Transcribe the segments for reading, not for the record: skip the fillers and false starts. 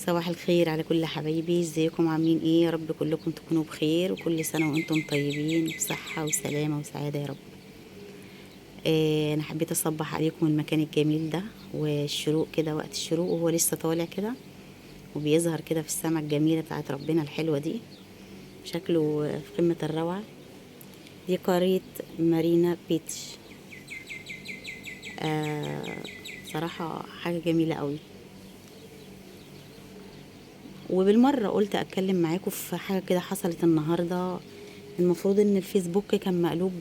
صباح الخير على كل حبايبي. ازيكم عاملين ايه؟ يا رب كلكم تكونوا بخير، وكل سنة وانتم طيبين بصحة وسلامة وسعادة يا رب. انا حبيت اصبح عليكم المكان الجميل ده والشروق كده، وقت الشروق وهو لسه طالع كده وبيظهر كده في السماء الجميلة بتاعت ربنا الحلوة دي، شكله في قمة الروعة. دي قرية مارينا بيتش، صراحة حاجة جميلة قوي. وبالمرة قلت اتكلم معاكم في حاجة كده حصلت النهاردة. المفروض ان الفيسبوك كان مقلوب،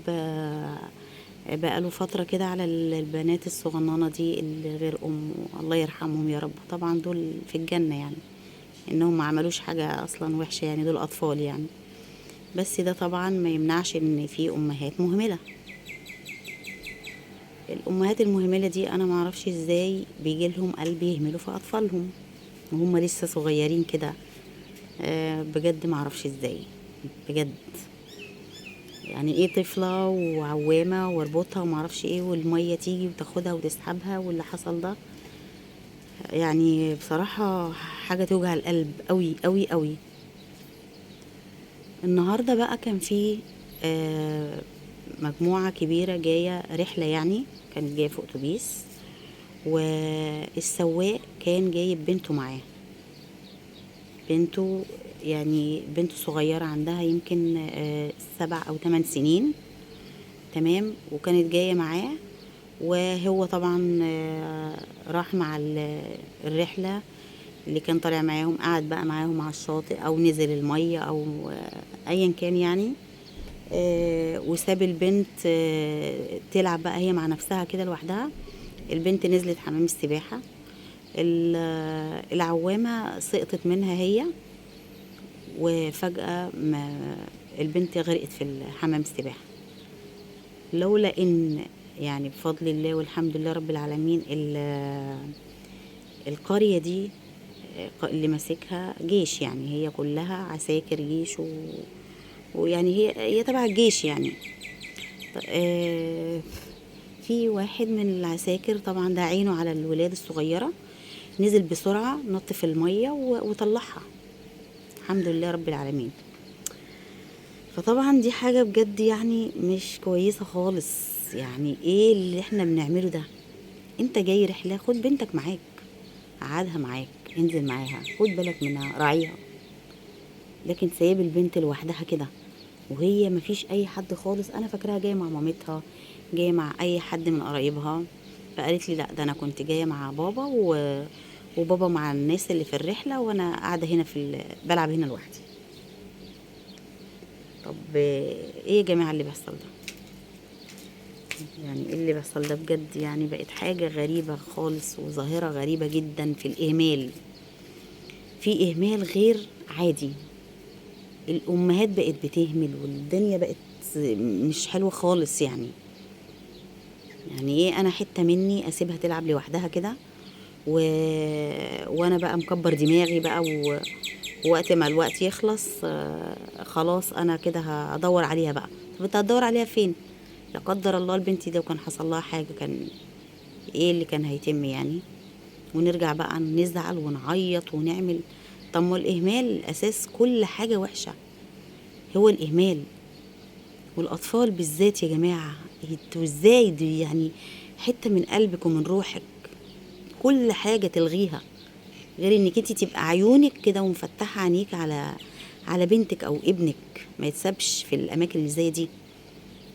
بقاله فترة كده على البنات الصغننة دي اللي غير ام، الله يرحمهم يا رب. طبعا دول في الجنة، انهم ما عملوش حاجة اصلا وحشة، دول اطفال بس ده طبعا ما يمنعش ان في امهات مهملة. الامهات المهملة دي انا ما اعرفش ازاي بيجي لهم قلب يهملوا في اطفالهم وهم لسه صغيرين كده، بجد ما اعرفش ازاي بجد. ايه طفلة وعوامة واربطها وما اعرفش ايه، والمية تيجي وتاخدها وتسحبها، واللي حصل ده بصراحة حاجة توجع القلب قوي قوي قوي. النهاردة بقى كان في مجموعة كبيرة جاية رحلة، كانت جاية في أتوبيس، والسواق كان جايب بنته معاه. بنته بنته صغيرة عندها يمكن 7 أو 8 سنين، تمام، وكانت جاية معاه. وهو طبعا راح مع الرحلة اللي كان طالع معاهم، قعد بقى معاهم على الشاطئ أو نزل المية أو، أيا كان وساب البنت تلعب بقى هي مع نفسها كده لوحدها. البنت نزلت حمام السباحة، العوامة سقطت منها هي، وفجأة ما البنت غرقت في حمام السباحة. لولا إن بفضل الله والحمد لله رب العالمين القرية دي اللي ماسكها جيش، هي كلها عساكر جيش ويعني هي تبع الجيش. في واحد من العساكر طبعا ده عينه على الولاد الصغيرة، نزل بسرعة نط في المية وطلعها، الحمد لله رب العالمين. فطبعا دي حاجة بجد مش كويسة خالص. ايه اللي احنا بنعمله ده؟ انت جاي رحلة، خد بنتك معاك، قعدها معاك، انزل معاها، خد بالك منها، راعيها. لكن سايب البنت لوحدها كده وهي مفيش اي حد خالص. انا فاكراها جايه مع مامتها، جايه مع اي حد من قرايبها، فقالت لي لا ده انا كنت جايه مع بابا وبابا مع الناس اللي في الرحله، وانا قاعده هنا في بلعب هنا لوحدي. طب ايه يا جماعه اللي بيحصل ده؟ ايه اللي بيحصل ده بجد؟ بقت حاجه غريبه خالص وظاهره غريبه جدا في الاهمال، في اهمال غير عادي. الامهات بقت بتهمل والدنيا بقت مش حلوه خالص. يعني ايه انا حته مني اسيبها تلعب لوحدها كده وانا بقى مكبر دماغي بقى ووقت ما الوقت يخلص، خلاص انا كده هدور عليها بقى. طب انت هتدور عليها فين؟ لا قدر الله البنت دي لو كان حصل لها حاجه كان ايه اللي كان هيتم ونرجع بقى نزعل ونعيط ونعمل. طب ما الاهمال اساس كل حاجه وحشه، هو الاهمال. والاطفال بالذات يا جماعه، انتوا ازاي دي حته من قلبك ومن روحك، كل حاجه تلغيها غير انك انت تبقى عيونك كده ومفتحه عينيك على بنتك او ابنك، ما يتسابش في الاماكن اللي زي دي.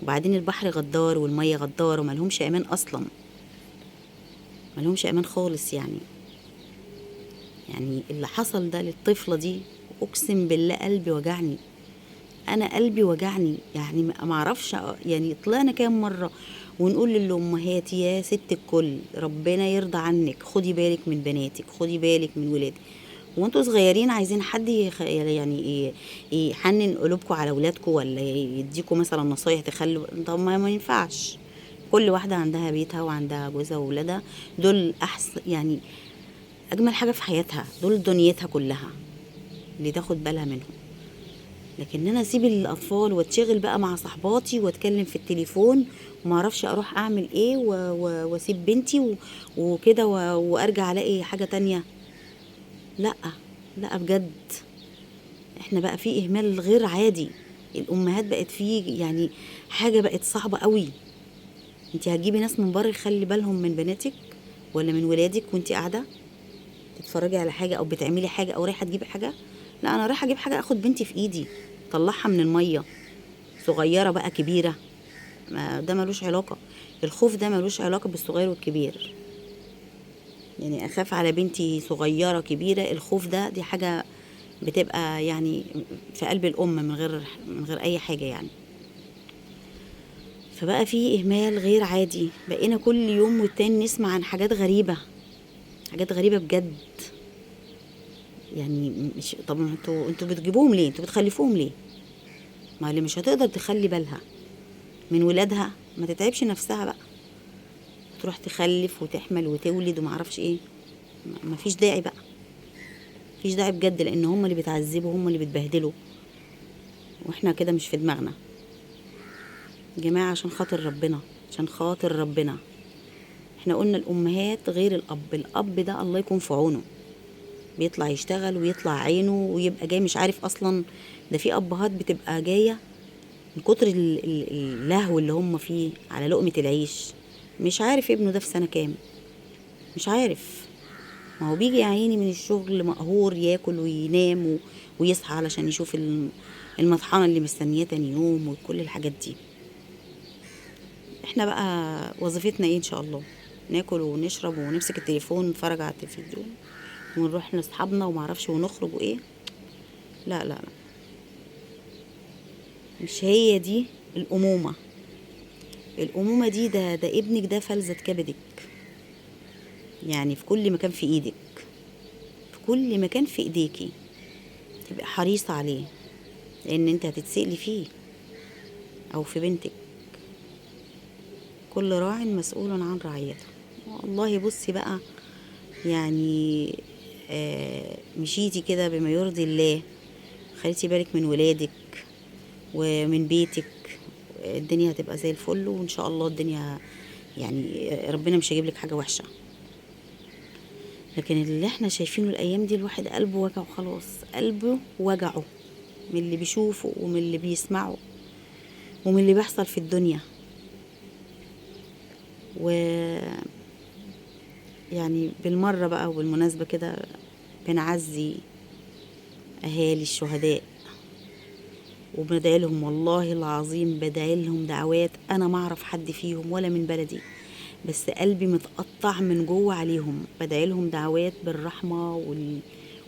وبعدين البحر غدار والميه غدار وما لهمش امان اصلا، ما لهمش امان خالص. اللي حصل ده للطفله دي اقسم بالله قلبي وجعني، انا قلبي وجعني. ما اعرفش، طلعنا كام مره ونقول للامهات يا ست الكل ربنا يرضى عنك، خدي بالك من بناتك، خدي بالك من ولادك، وانتوا صغيرين عايزين حد يحنن قلوبكم على ولادكم ولا يديكم مثلا نصايح تخلوا. طب ما ينفعش، كل واحده عندها بيتها وعندها جوزها وولادها، دول احسن اجمل حاجه في حياتها، دول دنيتها كلها اللي تاخد بالها منهم. لكن انا اسيب الاطفال واتشغل بقى مع صحباتي واتكلم في التليفون وما اعرفش اروح اعمل ايه واسيب بنتي وكده وارجع الاقي حاجه تانية، لا لا بجد احنا بقى في اهمال غير عادي. الامهات بقت فيه يعني حاجة بقت صعبة قوي. انت هتجيبي ناس من بره يخلي بالهم من بناتك ولا من ولادك وانت قاعدة تتفرجي على حاجة او بتعملي حاجة او رايحة تجيبي حاجة؟ لا، انا رايحة اجيب حاجة، اخد بنتي في ايدي طلعها من المية، صغيرة بقى كبيرة، ما ده ملوش علاقة. الخوف ده ملوش علاقة بالصغير والكبير. يعني اخاف على بنتي صغيرة كبيرة، الخوف ده دي حاجة بتبقى يعني في قلب الام من غير اي حاجة يعني. فبقى في اهمال غير عادي، بقينا كل يوم والتاني نسمع عن حاجات غريبة، حاجات غريبة بجد يعني. مش طب انتوا بتجيبوهم ليه؟ انتوا بتخلفوهم ليه؟ ما اللي مش هتقدر تخلي بالها من ولادها ما تتعبش نفسها بقى، تروح تخلف وتحمل وتولد وما اعرفش ايه. ما فيش داعي بقى، مفيش داعي بجد، لان هم اللي بيتعذبوا، هم اللي بيتبهدلوا، واحنا كده مش في دماغنا يا جماعة. عشان خاطر ربنا، عشان خاطر ربنا، احنا قلنا الامهات غير الاب. الاب ده الله يكون في عونه، بيطلع يشتغل ويطلع عينه ويبقى جاي مش عارف اصلا. ده في ابهات بتبقى جاية من كتر اللهو اللي هم فيه على لقمة العيش، مش عارف ابنه ده في سنة كام، مش عارف. ما هو بيجي يا عيني من الشغل مقهور، ياكل وينام ويصحى علشان يشوف المطحنه اللي مستنياه تاني يوم وكل الحاجات دي. احنا بقى وظيفتنا ايه ان شاء الله؟ ناكل ونشرب ونمسك التليفون ونتفرج على التلفزيون ونروح لاصحابنا ومعرفش ونخرج وايه. لا لا لا، مش هي دي الامومة. الامومة دي ده ابنك ده فلذة كبدك، يعني في كل مكان في ايدك، في كل مكان في ايديكي، تبقى حريصة عليه، لان انت هتتسألي فيه او في بنتك. كل راع مسؤول عن رعيته. والله بصي بقى، يعني مشيتي كده بما يرضي الله، خليتي بالك من ولادك ومن بيتك، الدنيا هتبقى زي الفل، وان شاء الله الدنيا يعني ربنا مش هيجيب لك حاجة وحشة. لكن اللي احنا شايفينه الايام دي الواحد قلبه وجعه خلاص، قلبه وجعه من اللي بيشوفه ومن اللي بيسمعه ومن اللي بيحصل في الدنيا. و يعني بالمرة بقى وبالمناسبة كده بنعزي أهالي الشهداء وبندعي لهم، والله العظيم بدعي لهم دعوات أنا ما أعرف حد فيهم ولا من بلدي، بس قلبي متقطع من جوه عليهم. بدعي لهم دعوات بالرحمة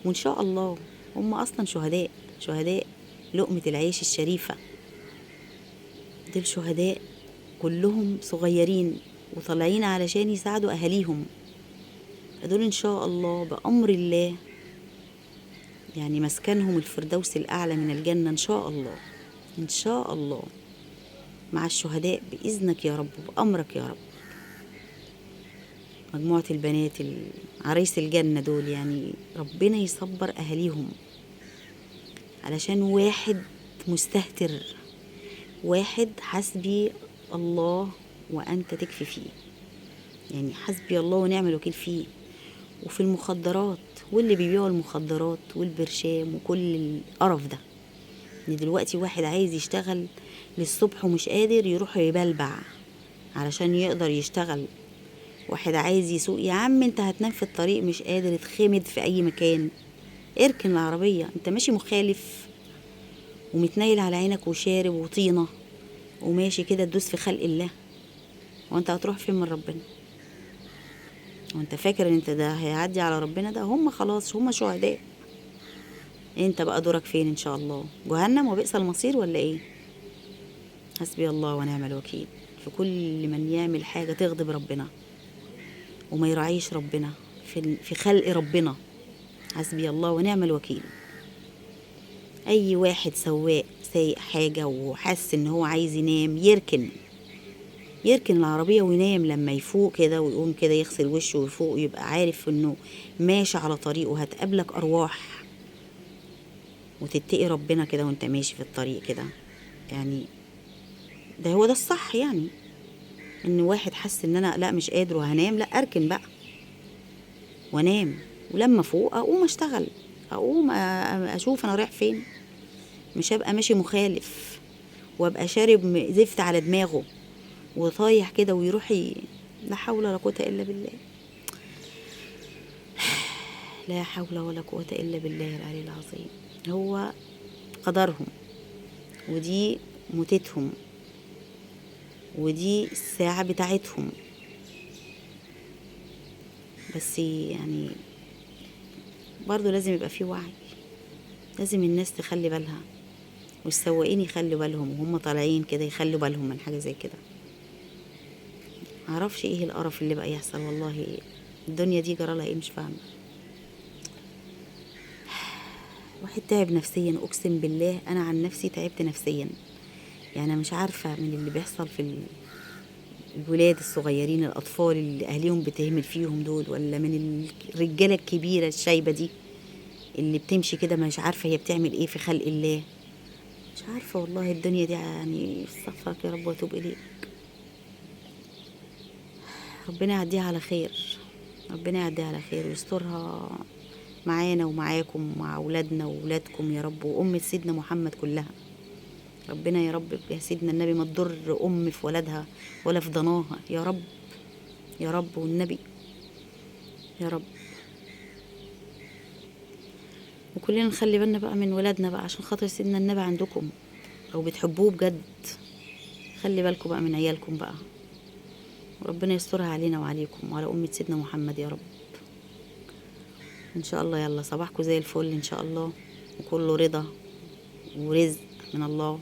وإن شاء الله هم أصلا شهداء، شهداء لقمة العيش الشريفة. دول شهداء كلهم صغيرين وطالعين علشان يساعدوا أهاليهم. دول إن شاء الله بأمر الله يعني مسكنهم الفردوس الأعلى من الجنة إن شاء الله، إن شاء الله مع الشهداء بإذنك يا رب وبأمرك يا رب. مجموعة البنات عريس الجنة دول يعني ربنا يصبر أهاليهم، علشان واحد مستهتر، واحد حسبي الله وأنت تكفي فيه، يعني حسبي الله ونعم الوكيل فيه. وفي المخدرات واللي بيبيعوا المخدرات والبرشام وكل القرف ده، ان دلوقتي واحد عايز يشتغل للصبح ومش قادر يروح يبلبع علشان يقدر يشتغل. واحد عايز يسوق، يا عم انت هتنام في الطريق مش قادر، اتخمد في اي مكان، اركن العربية، انت ماشي مخالف ومتنيل على عينك وشارب وطينة وماشي كده تدوس في خلق الله، وانت هتروح فين من ربنا؟ وانت فاكر ان انت ده هيعدي على ربنا؟ ده هم خلاص هم شهداء، انت بقى دورك فين ان شاء الله؟ جهنم وبئس المصير ولا ايه؟ حسبي الله ونعم الوكيل في كل من يعمل حاجة تغضب ربنا وما يراعيش ربنا في خلق ربنا. حسبي الله ونعم الوكيل. اي واحد سواق سايق حاجة وحس ان هو عايز ينام يركن العربية وينام، لما يفوق كده ويقوم كده يغسل وشه ويفوق ويبقى عارف انه ماشي على طريقه، هتقابلك ارواح، وتتقي ربنا كده وانت ماشي في الطريق كده. يعني ده هو ده الصح، يعني ان واحد حس ان انا لا مش قادر وهنام، لا اركن بقى وانام، ولما فوق اقوم اشتغل، اقوم اشوف انا رايح فين، مش هبقى ماشي مخالف وابقى شارب زفت على دماغه وطايح كده ويروح لا حول ولا قوة الا بالله، لا حول ولا قوة الا بالله العلي العظيم. هو قدرهم ودي موتتهم ودي الساعة بتاعتهم، بس يعني برضو لازم يبقى فيه وعي، لازم الناس تخلي بالها، والسواقين يخلوا بالهم وهم طالعين كده، يخلوا بالهم من حاجة زي كده. معرفش ايه القرف اللي بقى يحصل والله، الدنيا دي جرالها ايه مش فاهمة. واحد تعب نفسيا، اقسم بالله انا عن نفسي تعبت نفسيا، يعني مش عارفة من اللي بيحصل في الولاد الصغيرين، الاطفال اللي اهليهم بتهمل فيهم دول، ولا من الرجالة الكبيرة الشايبة دي اللي بتمشي كده مش عارفة هي بتعمل ايه في خلق الله. مش عارفة والله الدنيا دي يعني، استغفرك يا رب واتوب اليك. ربنا يعديها على خير، ربنا يعديها على خير ويسترها معانا ومعاكم ومع اولادنا واولادكم يا رب، وامة سيدنا محمد كلها. ربنا يا رب يا سيدنا النبي ما تضر ام في ولدها ولا في ضناها يا رب، يا رب والنبي يا رب. وكلنا نخلي بالنا بقى من ولادنا بقى عشان خاطر سيدنا النبي عندكم لو بتحبوه بجد، خلي بالكم بقى من عيالكم بقى، وربنا يسترها علينا وعليكم وعلى أمة سيدنا محمد يا رب إن شاء الله. يلا صباحكم زي الفل إن شاء الله، وكله رضا ورزق من الله.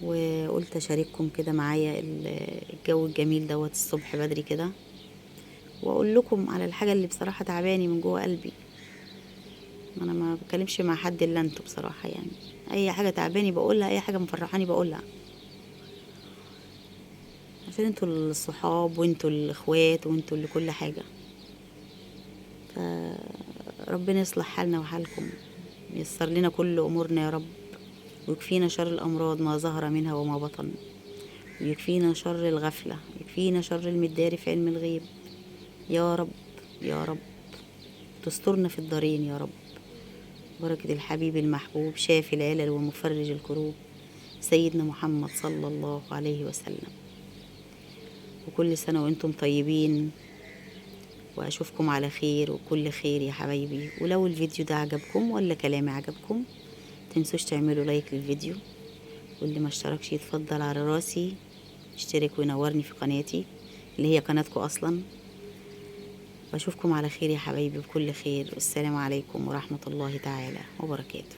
وقلت أشارككم كده معايا الجو الجميل دوت الصبح بدري كده، وأقول لكم على الحاجة اللي بصراحة تعباني من جوه قلبي. أنا ما بتكلمش مع حد إلا أنتوا بصراحة، يعني أي حاجة تعباني بقولها، أي حاجة مفرحاني بقولها، عشان انتوا الصحاب وانتوا الاخوات وانتوا اللي كل حاجة. فربنا يصلح حالنا وحالكم، ييسر لنا كل امورنا يا رب، ويكفينا شر الامراض ما ظهر منها وما بطن، ويكفينا شر الغفلة، يكفينا شر المداري في علم الغيب يا رب، يا رب تسترنا في الدارين يا رب. بركة الحبيب المحبوب شافي العلل ومفرج الكروب سيدنا محمد صلى الله عليه وسلم. وكل سنة وانتم طيبين، واشوفكم على خير وكل خير يا حبايبي. ولو الفيديو ده عجبكم ولا كلامي عجبكم تنسوش تعملوا لايك للفيديو، واللي ما اشتركش يتفضل على راسي اشترك وينورني في قناتي اللي هي قناتكم اصلا. واشوفكم على خير يا حبايبي بكل خير، والسلام عليكم ورحمة الله تعالى وبركاته.